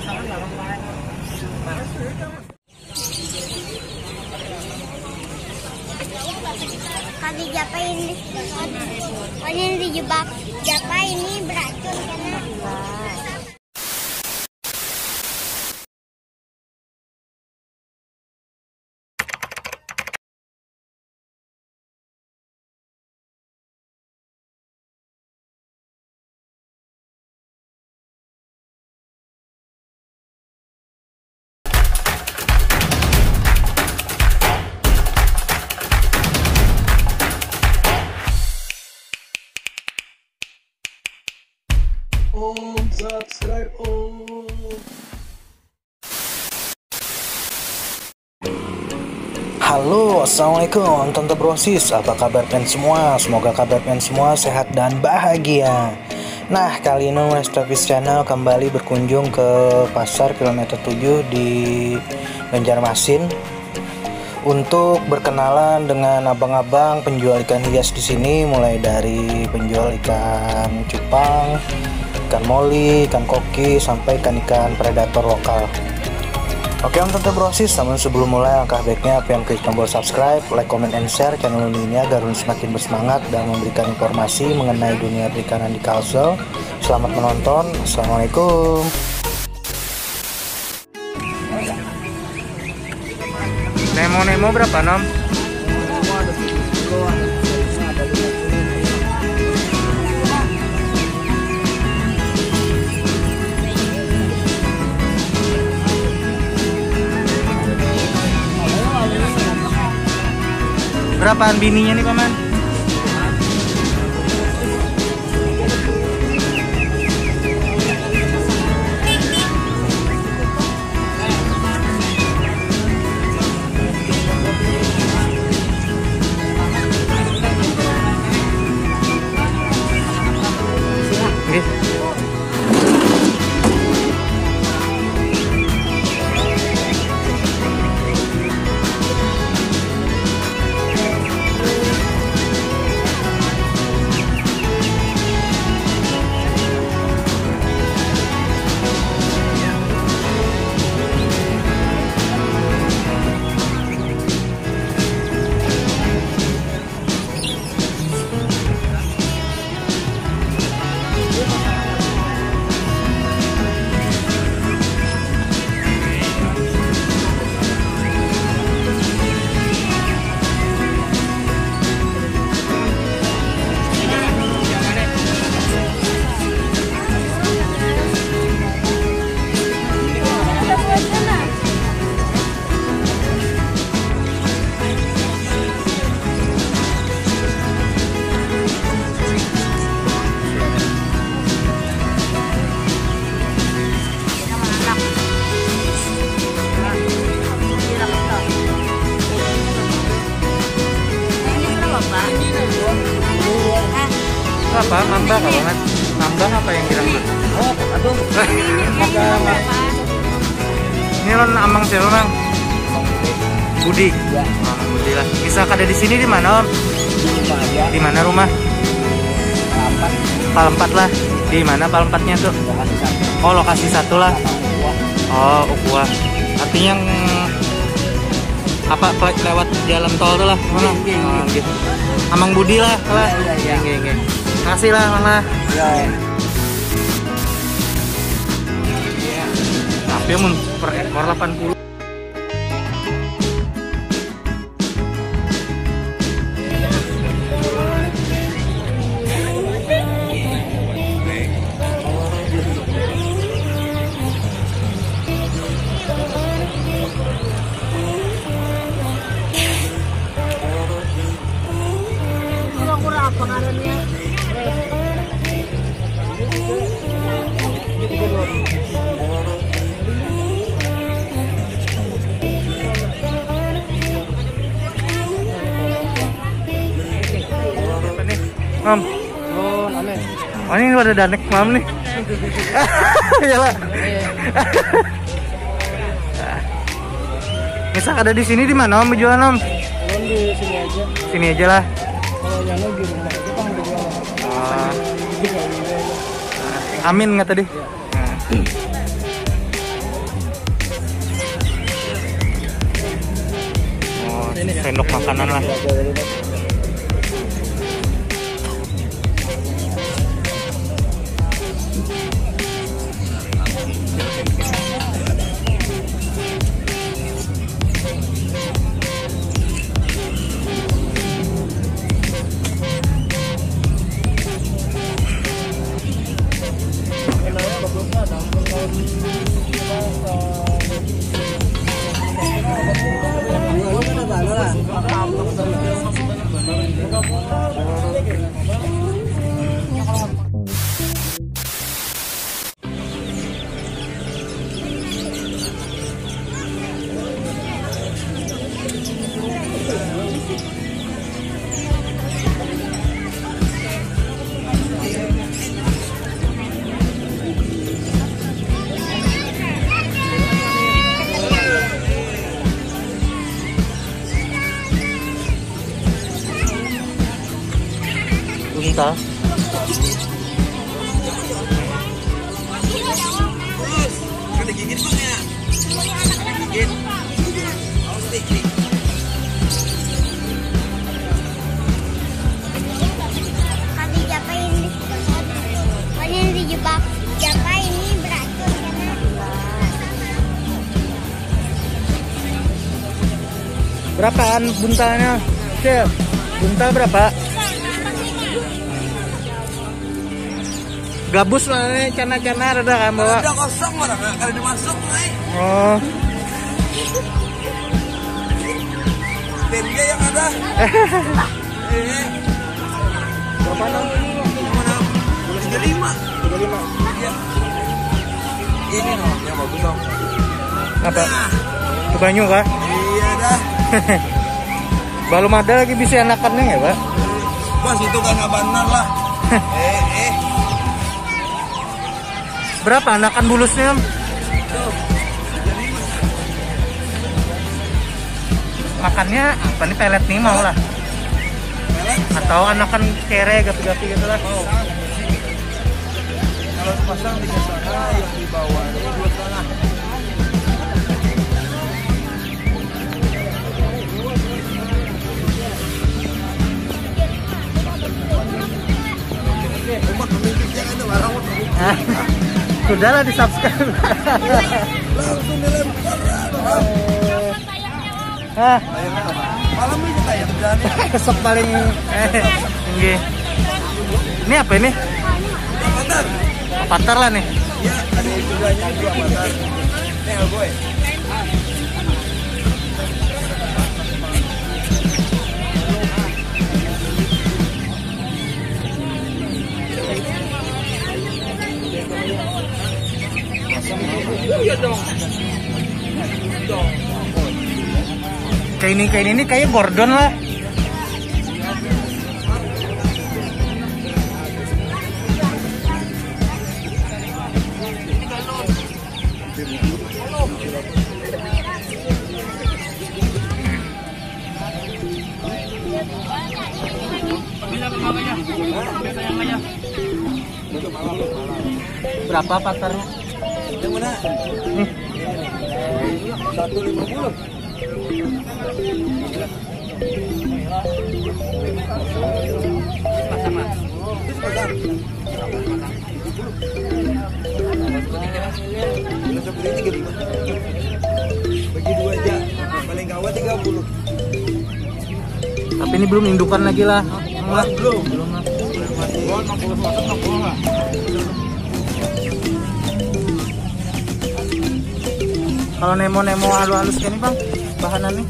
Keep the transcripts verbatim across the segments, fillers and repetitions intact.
Kaki japa ini. Ini dijebak. Japa ini beracun karena Om, subscribe, om. Halo, assalamualaikum, tante brosis. Apa kabar pian semua? Semoga kabar pian semua sehat dan bahagia. Nah, kali ini West Travis Channel kembali berkunjung ke pasar kilometer tujuh di Banjarmasin untuk berkenalan dengan abang-abang penjual ikan hias di sini, mulai dari penjual ikan cupang, ikan moli, ikan koki, sampai ikan-ikan predator lokal. Oke, om tante brosis, namun sebelum mulai, langkah baiknya pian klik tombol subscribe, like, comment, and share channel ini agar ulun semakin bersemangat dan memberikan informasi mengenai dunia perikanan di Kalsel. Selamat menonton. Assalamualaikum. Nemo-nemo berapa, Nom? Berapaan bininya nih, Paman? Apa? Ngambang apa, Mas? Ngambang apa yang girang, Mas? Oh, aduh. Ini lon amang siapa, Mang? Budi. Ya. Mang Budi lah. Bisa kada di sini di mana, Om? Di rumah aja. Di mana rumah? Palempat. Palempat lah. Di mana Palempatnya tuh? Lokasi satu. Oh, lokasi satu lah. Sama Ukua. Oh, Ukua. Artinya, mm, apa, kle-, lewat jalan tol tuh lah, mana? Iya, iya, iya. Oh, gitu. Amang Budi lah, lah. Iya, iya, iya. Iya, iya, iya. Makasih lah, Mang lah. Iya. Tapi mun per ekor delapan puluh. Kura-kura apa ngarannya? Om. Oh, name. Oh, ini ada danek mam nih. Iyalah. Misal ada di sini, di mana, Om, berjualan, Om? Ulun di sini aja. Sini aja lah. Kalau yang di rumah aja, Bang, berjualan. Oh. Di rumah aja. Amin, nggak tadi? Iya. Nah. Sendok makanan lah. Unta. Ada gigit, Bang, ya? Ada gigit. Awas, Dik, Dik. Kami japa ini. Pokoknya dijebak. Japa ini beracun karena Berapaan buntalnya? Cil, buntal berapa? Gabus mana nih, cana-cana ada kan bawa? Ada kosong orang, nggak ada dimasuk, Nay. Oh. Tim dia yang ada. Eh, eh. Berapa, Nang? Yang mana? Tiga lima. Tiga lima. Iya. Ini, no, yang bagus, no. Apa? Nah. Ke banyu kah? Iya dah. Belum ada lagi bisa anakannya ya, Pak? Bos, itu kan nggak benar lah. Eh, eh. Berapa anakan bulusnya, Om? Makannya apa nih, pelet nih mau lah? Pelet. Atau anakan kere, gapi-gapi gitu lah. Oh. Kalau pasang tiga setengah, yang di bawah ini dua setengah. Sudahlah, di subscribe. Langsung dilempar. Hah? Malam ini kita ya, berani. Sok paling, eh, nggih. Ini apa ini? Patar. Patar lah nih. Ya, ada juga ini dua patar. Nih, boy. Kayak ini, kayak ini, ini kayak Gordon lah. Berapa patarnya? Yang mana? Nih. Satu lima puluh. Bagi dua aja, paling kawa tiga puluh. Tapi ini belum indukan lagi lah. Belum, belum. Belum lah. Kalau nemo-nemo halus-halus kayak ini, Bang, bahanannya?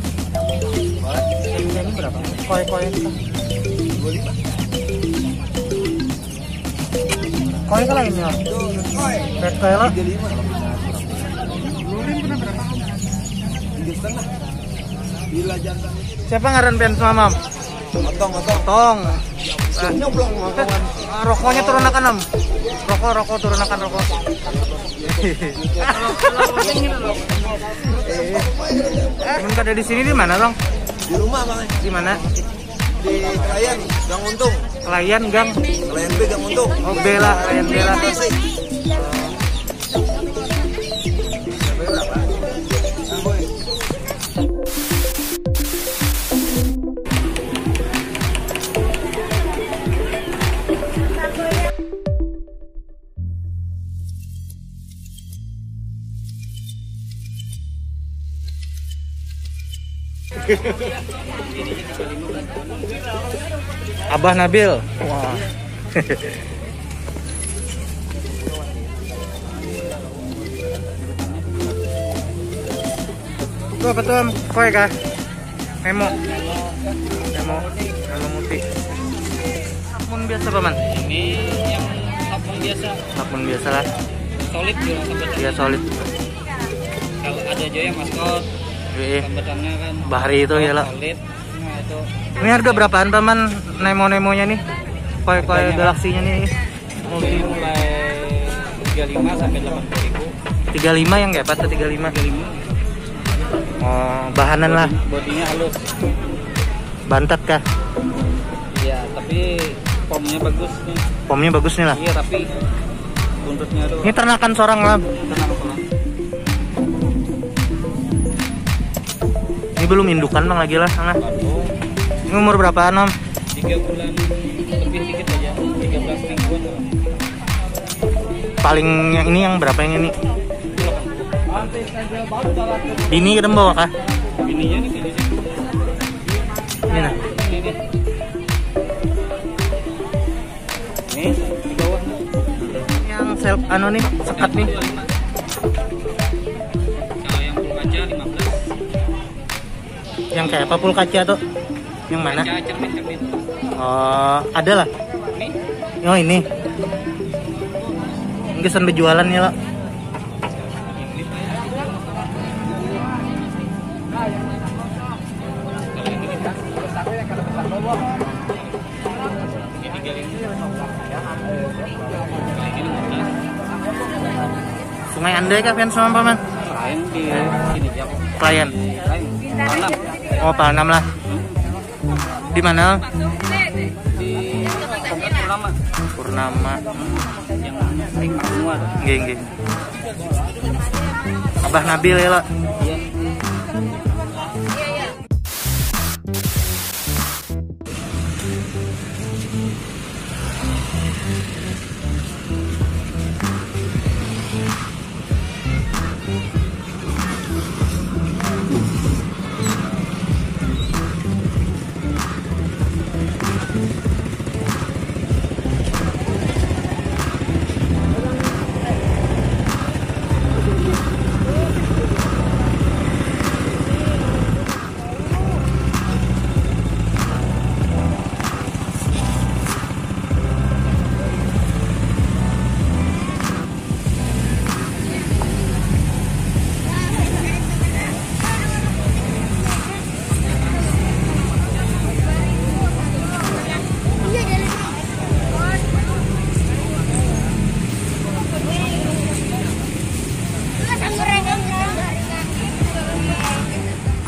Ini berapa? Koi-koi. Koi ke lainnya? Red koi lah. Siapa ngaran fans Mamam? Otong, otong. Otong. Nyoblong, kawan. Ah, rokoknya turunakan, Om. Rokok, rokok, turunakan rokok. Cuman kada di sini, di mana, Bang? Di rumah, Bang. Di mana? Di Kelayan, Gang Untung. Kelayan, Gang. Kelayan B, Gang Untung. Oh, B lah, Kelayan B lah. Bekasi. Abah Nabil. Wah. Tuh apa tuh, Om? Koi kah? Memo. Memo. Memo multi. Sabun biasa, Paman? Ini yang sabun biasa. Sabun biasa lah. Solid juga sambatannya. Iya, solid. Kalau ada aja yang maskot, iya, sambatannya kan bahari itu, ya lah. Solid. Nah, itu. Ini harga berapaan, Paman, Nemo-Nemonya nih? Koi-koi galaksinya nih. Mulai tiga lima sampai delapan puluh ribu. Tiga lima yang kayak apa tuh, tiga lima? Tiga lima. Oh, bahanan lah. Bodinya halus. Bantet kah? Iya, tapi formnya bagus nih. Formnya bagus nih lah. Iya, tapi buntutnya tuh. Ini ternakan seorang lah. Ternakan seorang. Ini belum indukan, Bang, lagi lah, sana. Ini umur berapaan, Om? Tiga bulan lebih dikit aja, tiga belas mingguan lah. Paling yang ini yang berapa yang ini? Bini kita bawa kah? Bininya nih di sini. Ini nah. Ini nih. Nih, di bawah. Yang self anu nih, sekat nih. Kalau yang full kaca lima belas. Yang kayak apa full kaca tuh? Yang mana? Kaca cermin-cermin. Oh, ada lah. Ini? Oh, ini. Mungkin sambil jualan ya, lo. Sungai Andai kah pian sama paman? Lain di sini, Jam. Klien. Lain. Palam. Oh, Palam lah. Di mana? Di Komplek Purnama. Purnama. Yang paling luar. Nggih, nggih. Abah Nabil ya, lo? Iya.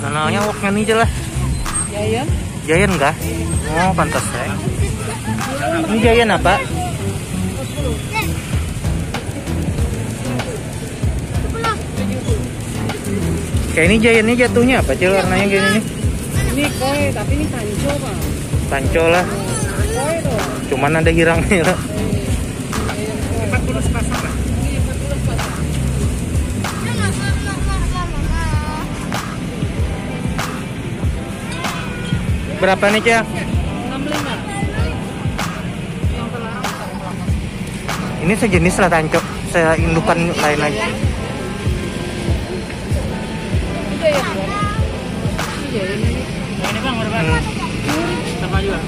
Kenalnya awaknya nih jelas. Giant. Giant kah? Oh, pantas ya. Ini Giant apa? Kayak ini Giant ini jatuhnya apa, Cil, warnanya kayak ini? Ini koi, tapi ini tanco, Bang. Tanco lah. Koi tuh. Cuman ada hirangnya lah. Empat puluh sepasang lah. Berapa nih, Cil? Enam lima. Ini sejenis lah tanco, seindukan lain aja. Ini Giant, Bang. Ini Giant ini. Ini, Bang, berapa? Hmm. Sama juga.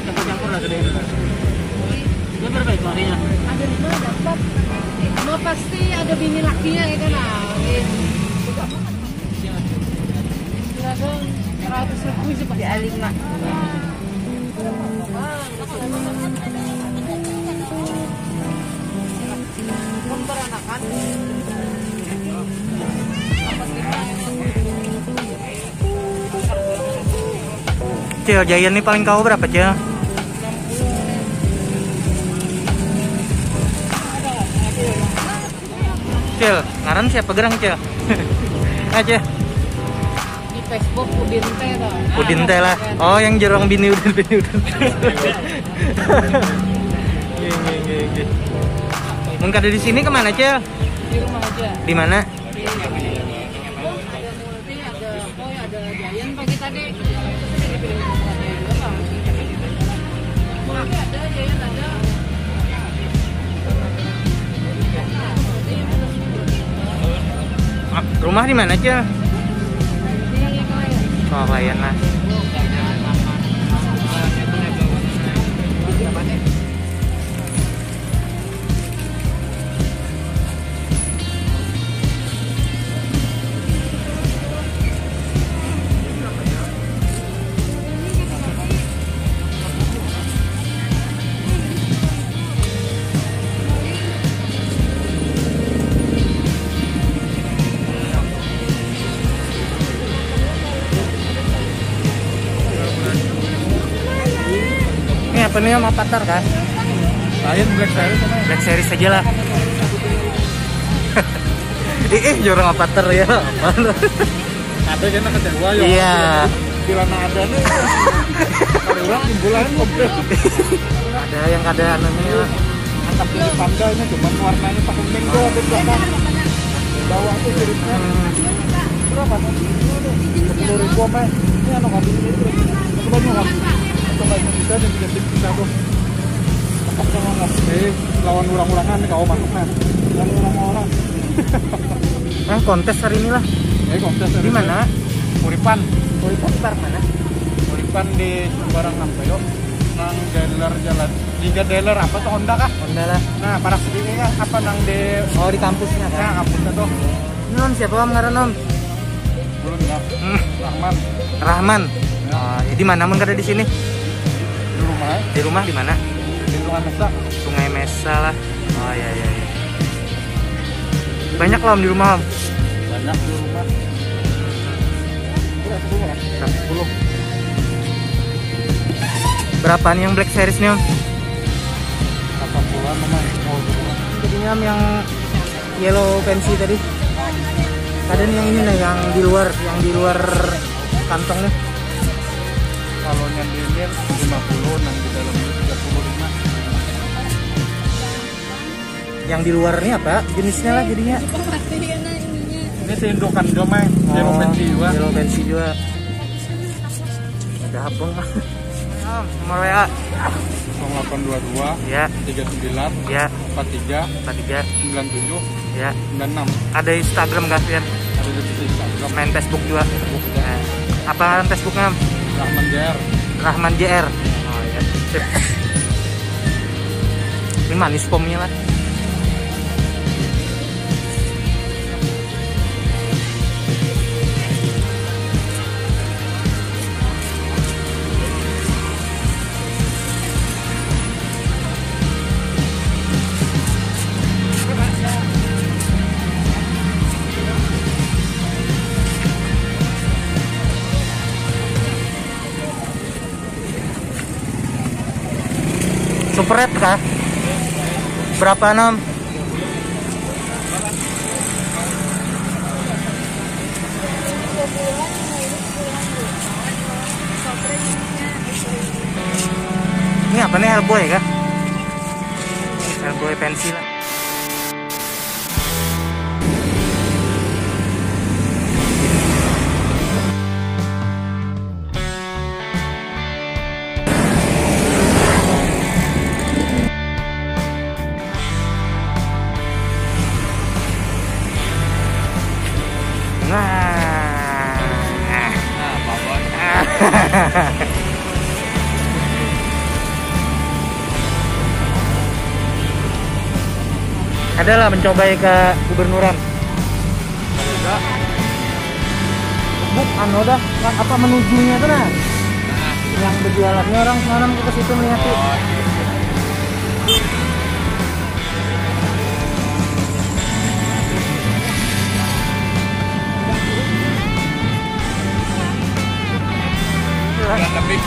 Campur-campur lah, gede. Ini berapa itu harinya? Ada lima, ada empat. Cuma pasti ada bini lakinya gitu, nah. Berapa? Seratus ribu sih, Pak. Di A lima. Cil, Giant nih paling kau berapa, Cil? Cil, ngaran siapa gerang, Cil? Aja. Di Facebook Udin Teh tuh. Udin Teh lah. Oh, yang jerong bini Udin, bini Udin. Nggih, nggih, nggih, nggih. Mun kada di sini kemana, Cil? Di rumah aja. Di mana? Di, ada multi, ada, oh ya, Jayan pagi tadi. Pagi ada, Jayan ada. Rumah di mana, Cil? Di Kelayan. Oh, Kelayan lah. Ini apa nih, sama Avatar kah? Lain, Black Series apa? Black Series aja lah. Ih, ih, jorong Avatar ya. Ada kan kecewa ya. Iya. Bila na ada nih. Ada orang timbulan mobil. Ada yang kada anunya. Angkat dulu pandanya, cuman warnanya tak kuning tuh, ada di belakang. Bawa tuh siripnya. Berapa tuh? Sepuluh ribu apa? Ini anu, kopi ini. Coba nih, Bang. Coba ini kita dan tiga tip kita tuh. Apa sama nggak? Eh, lawan orang-orangan nih, kau masuknya. Lawan orang-orang. Ah, kontes hari ini lah. Eh, kontes hari Di ini. Mana? Uripan. Uripan di park mana? Uripan di sembarang apa yo? Nang dealer jalan. Tiga dealer apa tuh, Honda kah? Honda lah. Nah, parak sedikit kah? Apa nang di Oh, di kampusnya kan? Nah, kampusnya tuh. Ini non siapa, Om, ngaran, Om? Belum ya. Hmm. Rahman. Rahman. Ya. Ah, ya, di mana mun kada di sini? Di rumah. Di rumah di mana? Di Sungai Mesa. Sungai Mesa lah. Oh, ya, ya, ya. Banyak lah, Om, di rumah, Om? Banyak di rumah. Berapa sepuluh ya? Berapa sepuluh? Berapa nih yang Black Series nih, Om? Delapan puluhan, Om. Oh, jadinya, Om, yang yellow fancy tadi. Ada nih yang ini nih, yang di luar, yang di luar kantong nih. Kalau yang di ini lima puluh, yang di dalam ini tiga puluh lima. Yang di luar nih apa jenisnya lah jadinya? Ini si indukan juga, Mai. Yellow fancy juga. Yellow fancy juga. Ada apa? Nomor W A. Nol delapan dua dua, ya, tiga sembilan, ya, empat tiga, empat tiga, sembilan tujuh, ya, sembilan enam. Ada Instagram kah, Fian? Ada di Instagram. Main Facebook juga. Facebook juga. Nah, apa ngaran Facebooknya, Om? Rahman J R. Rahman J R. Oh, ya. Sip. Ini manis pomnya lah. Supret kah? Berapa, Nom? Ini apa nih, Hellboy kah? Hellboy pensil. Nah. Nah, apa-apa. Adalah mencobai ke gubernuran. Buk, anu dah, apa menujunya tuh nah? Yang berjualannya orang semalam ke situ melihat tuh. Kurang lebih.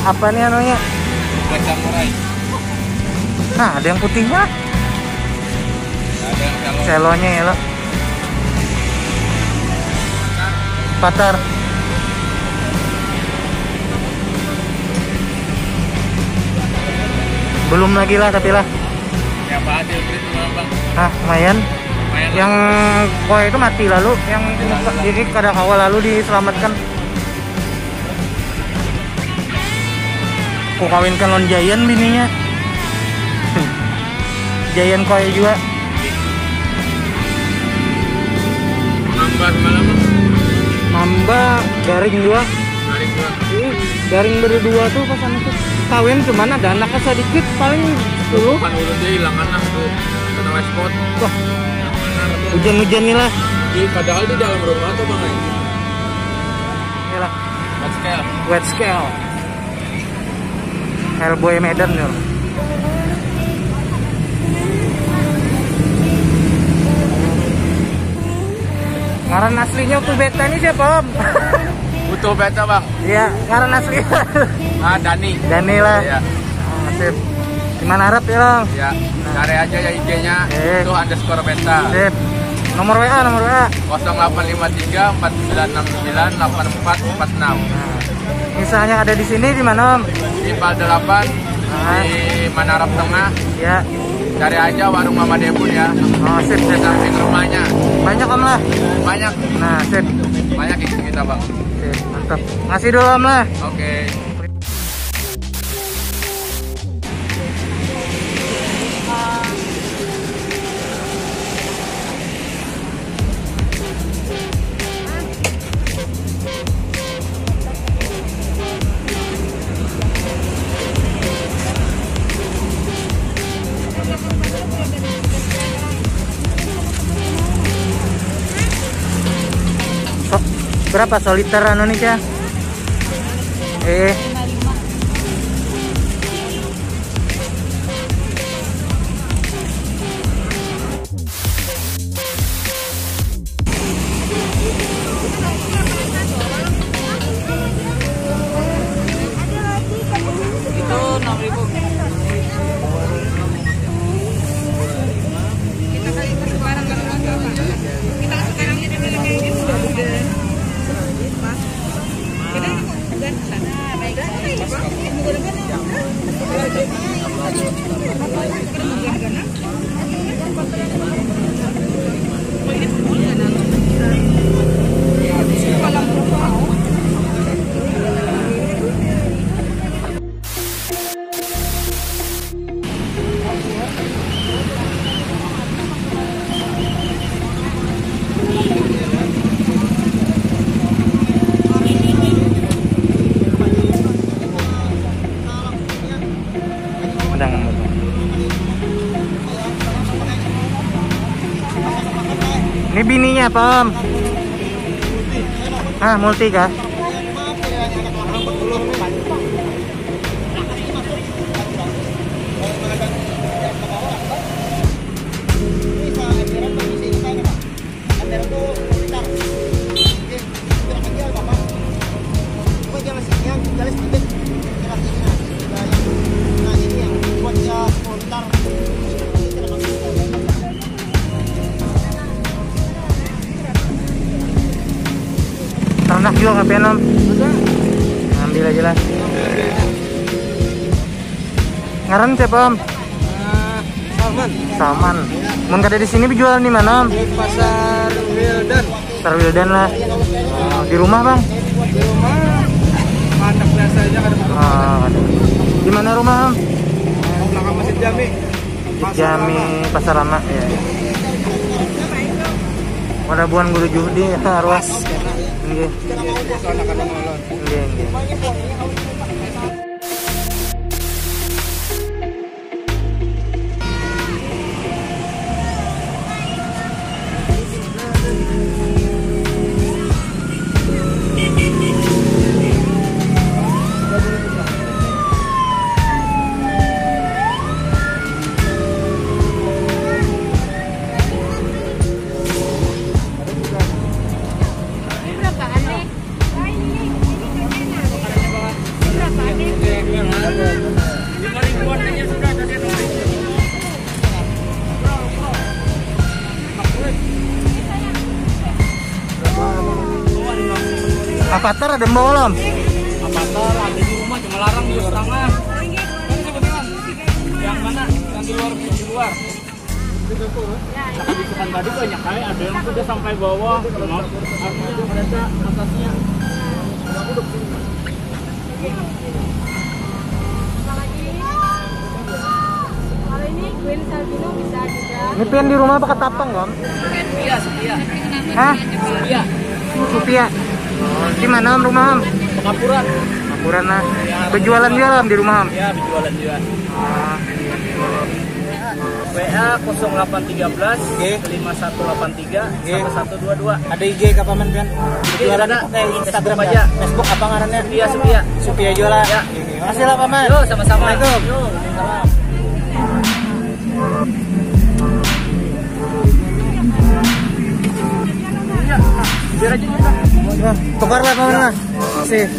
Apa nih anunya? Buat samurai. Nah, ada yang putihnya. Ada yang kalau Selonya ya, lo. Patar. Belum lagi lah, tapi lah. Ya, Pak, hasil beli dulu, Bang. Hah, lumayan. Yang koi itu mati lalu, yang ini kada kawa lalu diselamatkan. Ku kawinkan lawan Giant bininya. Giant koi juga. Mamba semalam. Mamba garing juga. Garing juga. Ih, garing berdua tuh pas anak tuh kawin, cuman ada anaknya sedikit, paling sepuluh. Kan ulun dia hilangan lah tuh. Kena westpot. Wah, hujan-hujan nih lah. Di, padahal di dalam rumah tuh bang. Inilah Wet scale. Wet Scale. Hellboy Medan nih. Ngaran aslinya Utu Beta nih siapa, Om? Butuh beta bang. Iya, ngaran asli. Ah Dani. Dani lah. Iya. Ah, sip. Gimana harap ya, Bang? Ya. Cari aja ya I G-nya. Eh. Itu underscore beta. Sip. Nomor W A, nomor W A. Kosong delapan lima tiga empat sembilan enam sembilan delapan empat empat enam. Nah, misalnya ada di sini di mana, Om? Di Pal delapan Ah. Di Manarap Tengah. Ya. Cari aja warung Mama Debun ya. Oh, sip, Di sip. Samping rumahnya. Banyak, Om lah. Banyak, Nah, sip. Banyak itu kita bang. Sip, mantap. Makasih dulu, Om lah. Oke. So, berapa soliter anu nih, Cah? Eh. Sedang. Ini bininya apa, Om? Ah, multi kah? Ternak juga nggak penom. Ambil aja lah. Ngaran siapa, Om? Salman. Salman. Mun kada di sini jualan di mana, Om? Di pasar Wildan. Pasar Wildan lah. Oh, di rumah, Bang? Di rumah. Anak biasa aja kada. Oh, di mana rumah, Om? Belakang Masjid Jami. Jami Pasar Lama ya. Pada buan guru Juhdi ruas. Nggih. Nggih, nggih. Avatar ada mau, Om? Avatar ada di rumah, cuma larang di setengah. Yang mana? Yang di luar, di luar. Nah, isukan tadi banyak kali, ada yang sudah sampai bawah, cuma harusnya itu kereta atasnya. Apalagi kalau ini Queen Salvino bisa juga. Ini pian di rumah apa ketapang, Bang? Iya, setia. Hah? Iya. Supia. Oh, di mana, Om, rumah, Om? Pengapuran. Pengapuran lah. Berjualan juga, Om, di rumah, Om? Iya, berjualan juga. Oh. W A kosong delapan tiga belas, oke, lima satu delapan tiga, oke, satu satu dua dua. Ada I G ka Paman pian? I G berjualan ada. Pakai Instagram Facebook ya? Aja. Facebook apa ngarannya? Supia, Supia. Supia jualan. Ya. Oke, makasih lah, Paman. Yo, sama-sama. Assalamualaikum. Yo, waalaikumsalam. Iya, biar aja kita. Nah, tukar lah, Paman, lah. Makasih.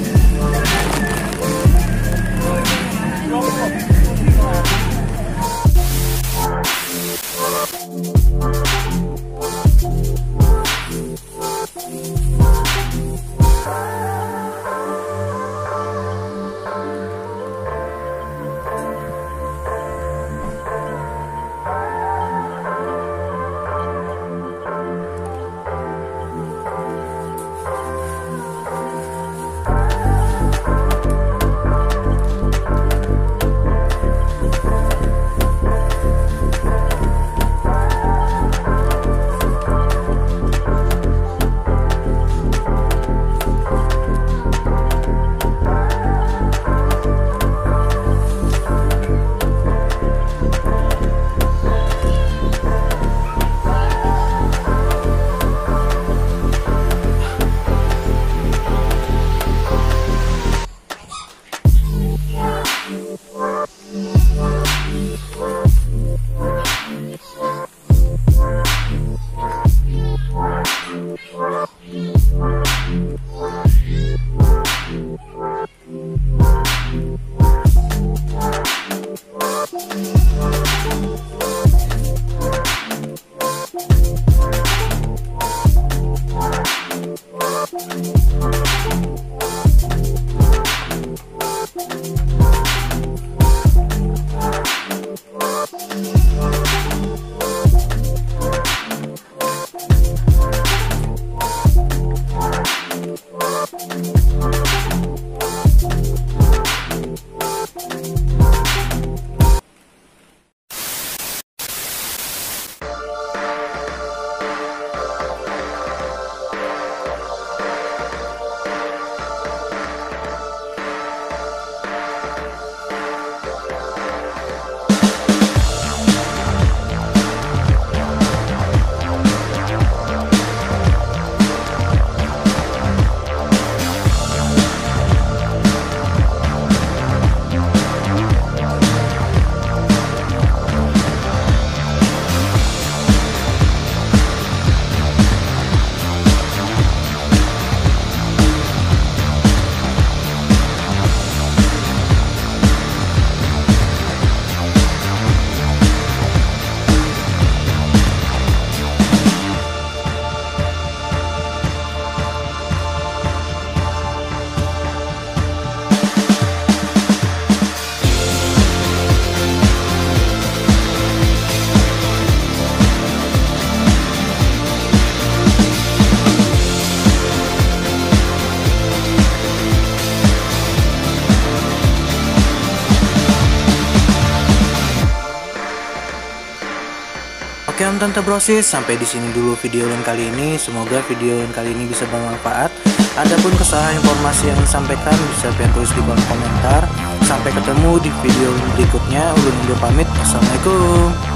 Oke, Om Tante Brosis, sampai di sini dulu video ulun kali ini. Semoga video ulun kali ini bisa bermanfaat. Adapun kesalahan informasi yang disampaikan bisa pian tulis di kolom komentar. Sampai ketemu di video berikutnya. Ulun undur pamit. Wassalamualaikum.